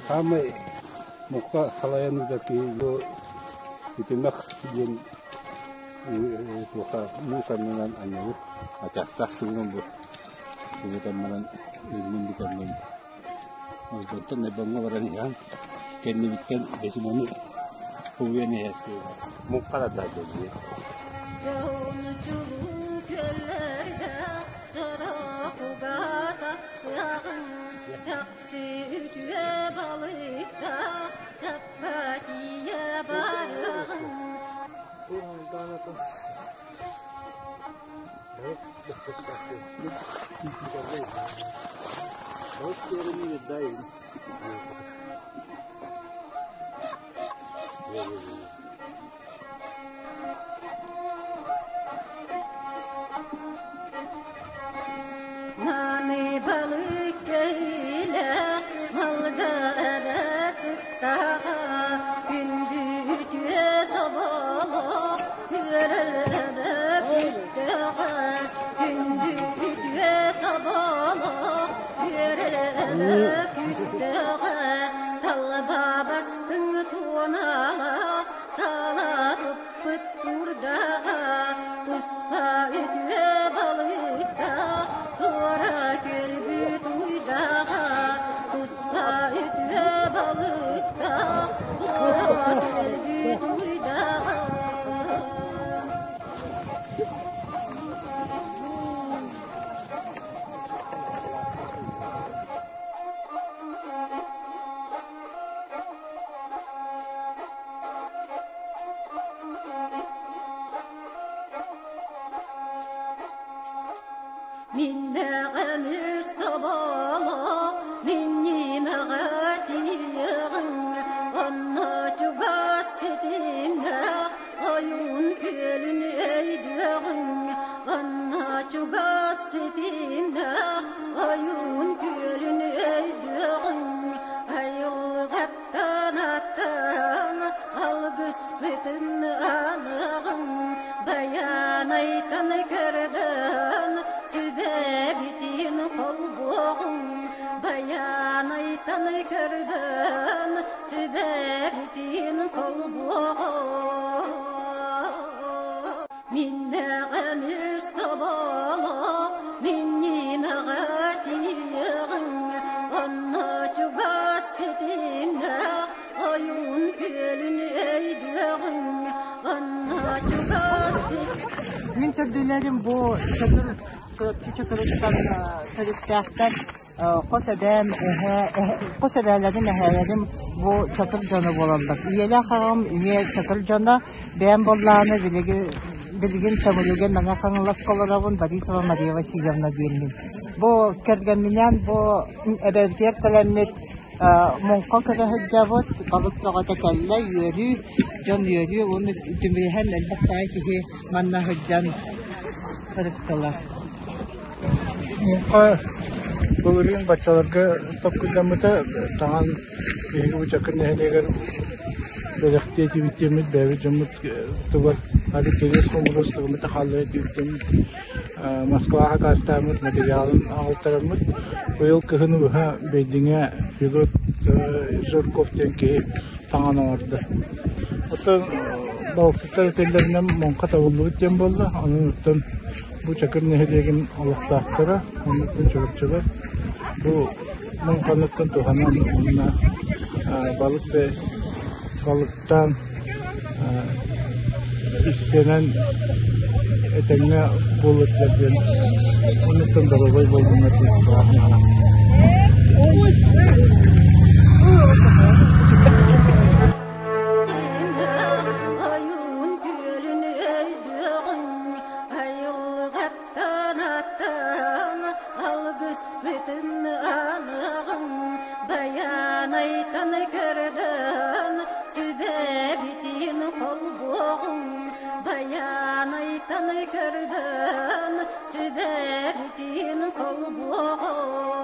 Саамай муҥха салайан ыытар киһи бу Үтүмэх диэн туохха муус аннынан анньабыт ачаахтаах сылынан бу сылытан баран илмин бүтэрмин Онтон Найбаҥҥа баран иһэн кэннибиттэн бэсимону хомуйан иһээччи муҥха тардааччы дии. Дьону чулуу күөллэргэ чорооҕуга тахсыаҕын чахчы үтүө балыктаах чаппа тиийэ барыаҕын. Наны балык кэһиилээх малдьа эбэ сыттаҕа күндү үтүө соболоох үөрэллэрэ күттэҕэ күндү үтүө соболоох үөрэллэрэ күттэҕэ талба бастыҥ туоналаах талатыппыт турдаҕа туспа үтүө балыктаах туора көрбүт уйдаҕа туспа үтүө балыктаах туора көрбүт уйдаҕа. Миннэҕэми соболоох, минньимэҕэ тиийэҕин, онно чугас ситимнээх ойуун күөлүн өйдүөҕүҥ, онно чугас ситимнээх ойуун күөлүн өйдүөҕүҥ, айылҕаттан аттан алгыспытын аныаҕыҥ, байаанайтан көрдөөн сүбэбитин холбуоҕуҥ, байаанайтан көрдөөн сүбэбитин холбуоҕуҥ. Миннэҕэми соболоох, минньимэҕэ тиийэҕиҥ, онно чугас ситимнээх ойуун күөлүн өйдүөҕүҥ, онно чугас Мин төрдүлэрим бу чөкөр чөкөрүттэн төрүттээхтэр хос эбээм эһээ хос эбээлэрим эһээлэрим бу чатыр дьоно буолаллар. Ийэлээх аҕам эмиэ чатыр дьоно. Бэйэм буоллаҕына билигин билигин Төҥүлүгэ Мэҥэ Хаҥаласка олоробун Борисова Мария Васильевна диэммин. Бу кэргэмминээн бу эбэбитигэр кэлэммит муҥха көрө сылдьабыт, балык бөҕөтө кэллэ, үөрүү, дьон үөрүү уонна түмүрүһэн элбэх баай киһи манна сылдьан сырыттылар. Муҥха былырыын баччаларга токкуйдаммыта, таҥан биһиги бу Чакыр нэһилиэгэр бэлэхтиэ этибит диэммит, бэйэбит дьоммут тугар ары кириэс хомуруостугуммут хааллара этибит диэммит Москваҕа аккаастааммыт материалын аҕалтараммыт, быйыл кыһын быһа Бэйдиҥэ Федот Жирков диэн киһи таҥан оҥордо. Оттон балыксыттар этэллэринэн муҥха табыллыбыт диэн буолла, онон оттон Бу Чакыр нэһилиэгин олохтоохторо оннуттан чурапчылар бу муҥханыттан туһанан уонна балык балыктаан үссэнэн этэҥҥэ буолуохтар диэн оннуттан доруобай буоллуннар диэн баҕа Ойуун күөлүн өйдүөҕүҥ, айылҕаттан аттан алгыспытын аныаҕыҥ, байаанайтан көрдөөн сүбэбитин холбуоҕуҥ, байаанайтан көрдөөн сүбэбитин холбуоҕуҥ.